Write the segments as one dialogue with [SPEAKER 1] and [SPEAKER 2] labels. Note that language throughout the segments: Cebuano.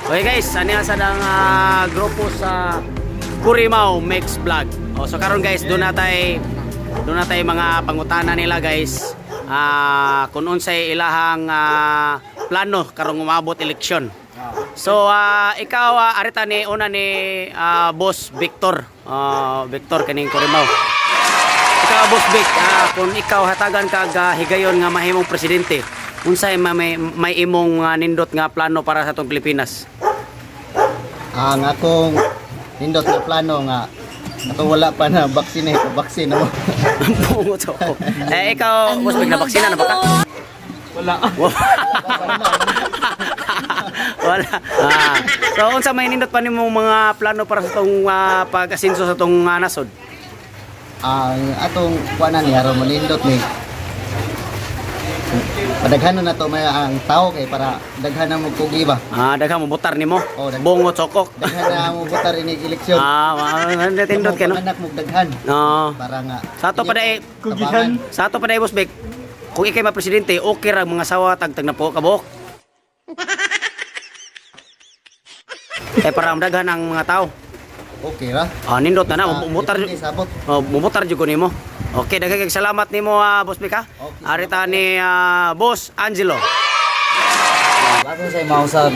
[SPEAKER 1] Okay guys, ani sa dang grupo sa Curimao Mix Vlog. O, so karon guys, doon na tay mga pangutana nila, guys. Kung unsay ilahang plano karong umabot eleksyon. So ikaw, arita ni una ni Boss Victor. Victor kaning Curimao. Ikaw, Boss Vic, kung ikaw hatagan kag higayon nga mahimong presidente, unsay may imong nindot nga plano para sa atong Pilipinas?
[SPEAKER 2] Ang akong nindot na plano nga ato wala pa na vaccine eh, vaccine mo.
[SPEAKER 1] Bungot ako. Eh, ikaw, Boss Vic, nabaksina na ba ka?
[SPEAKER 3] Wala.
[SPEAKER 1] Wala. So unsa may nindot pa nimo mga plano para sa atong pag-asinso sa atong nasod?
[SPEAKER 2] Ang atong kuanan ni aron malindot ni padaghanon na to may ang tao kay para daghan na mo kugi ba.
[SPEAKER 1] Daghan mo botar nimo.
[SPEAKER 2] Oh, daghan.
[SPEAKER 1] Bungot sokok.
[SPEAKER 2] Daghan na mo botar ini eleksyon.
[SPEAKER 1] Nindot ka, no?
[SPEAKER 2] Anak mo daghan
[SPEAKER 1] No.
[SPEAKER 2] para nga
[SPEAKER 1] Sa ato pa dai,
[SPEAKER 3] Kugihan.
[SPEAKER 1] Sa ato pa dai, Boss Vic, kung ikay ma-presidente, okay ra mga sawa tagtag na po kabuok. Eh para daghan ang mga tao.
[SPEAKER 2] Okay ra.
[SPEAKER 1] Nindot na na, mutar.
[SPEAKER 2] Depende sa abot.
[SPEAKER 1] Oh, mumutar jud ko nimo. Okay, daghang kag salamat nimo, Boss Vic, ha.
[SPEAKER 2] Okay.
[SPEAKER 1] Arita ni Boss Angelo.
[SPEAKER 4] Ako sa mausab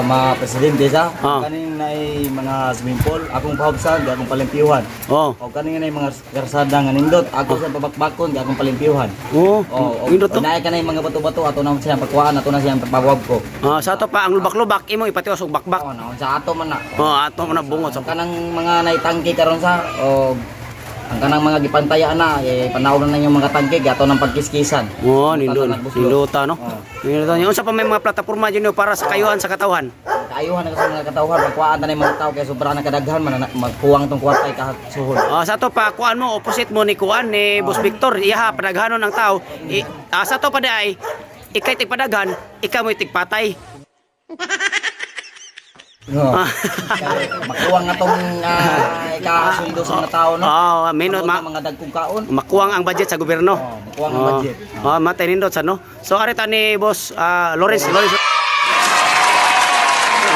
[SPEAKER 4] mga presidente sa
[SPEAKER 1] Ah.
[SPEAKER 4] kaning naay mga swimming pool akong pahubsan di akong palimpyuhan. O kaning naay mga karsada nga nindot ako sa pabakbakon di akong palimpyuhan.
[SPEAKER 1] Oh,
[SPEAKER 4] O
[SPEAKER 1] nindot to.
[SPEAKER 4] o naay kanay mga bato-bato ato na siyang pagkuhaan, ato na siyang pagwab ko.
[SPEAKER 1] Sa ato pa ang lubak-lubak imo ipatiwas og bakbak.
[SPEAKER 4] O na sa ato man na.
[SPEAKER 1] Oh, ato mo na bungot
[SPEAKER 4] Ang
[SPEAKER 1] sa.
[SPEAKER 4] kanang mga naitangke karon sa o ang kanang mga gipantayaan na eh panahon na yung mga tangke ato nang pagkiskisan.
[SPEAKER 1] Oh, nindot.
[SPEAKER 4] Tatanag buslo.
[SPEAKER 1] Nindota, no.
[SPEAKER 4] Oh.
[SPEAKER 1] Nindota niya. Unsa pa may mga plataporma jud para sa kayuhan sa katawhan?
[SPEAKER 4] Kaayuhan na sa mga katawhan, pagkuhaan na yung mga tao kaya sobra na kadaghan man magkuwang tong kwarta kay kahasuhol.
[SPEAKER 1] Sa ato pa kuan mo opposite mo ni kuan ni Boss Victor, iha padaghanon ang tao. Sa ato pa di ay ikay tigpadaghan, ikaw mo'y tigpatay.
[SPEAKER 4] No. Makuwang nga tong ikasweldo sa mga tao, no.
[SPEAKER 1] Oh, minot
[SPEAKER 4] ma
[SPEAKER 1] ma
[SPEAKER 4] mga dagkong kaon.
[SPEAKER 1] makuwang ang budget sa gobyerno.
[SPEAKER 4] Oh, makuwang ang budget.
[SPEAKER 1] Oh, matay nindot sa, no. So arita ni Boss Lawrence Lawrence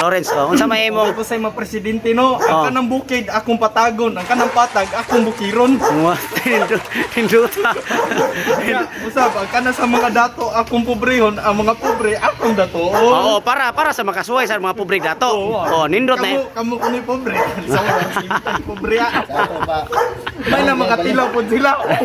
[SPEAKER 1] Lawrence, oh, unsa may imong
[SPEAKER 3] Ako sa mga presidente, no. Ang
[SPEAKER 1] Oh.
[SPEAKER 3] kanang bukid akong patagon, ang kanang patag akong bukiron.
[SPEAKER 1] Nindot nindota.
[SPEAKER 3] Kaya, usab ang kanang sa mga dato akong pobrehon, ang mga pobre akong dato.
[SPEAKER 1] Oo, para para sa makasuway sa mga pobreng dato. Oh, nindot na.
[SPEAKER 3] Kamu kamu kuni pobre. Sa mga pobre.
[SPEAKER 2] Sa ato pa
[SPEAKER 3] May na mga tilaw pod sila. Oo.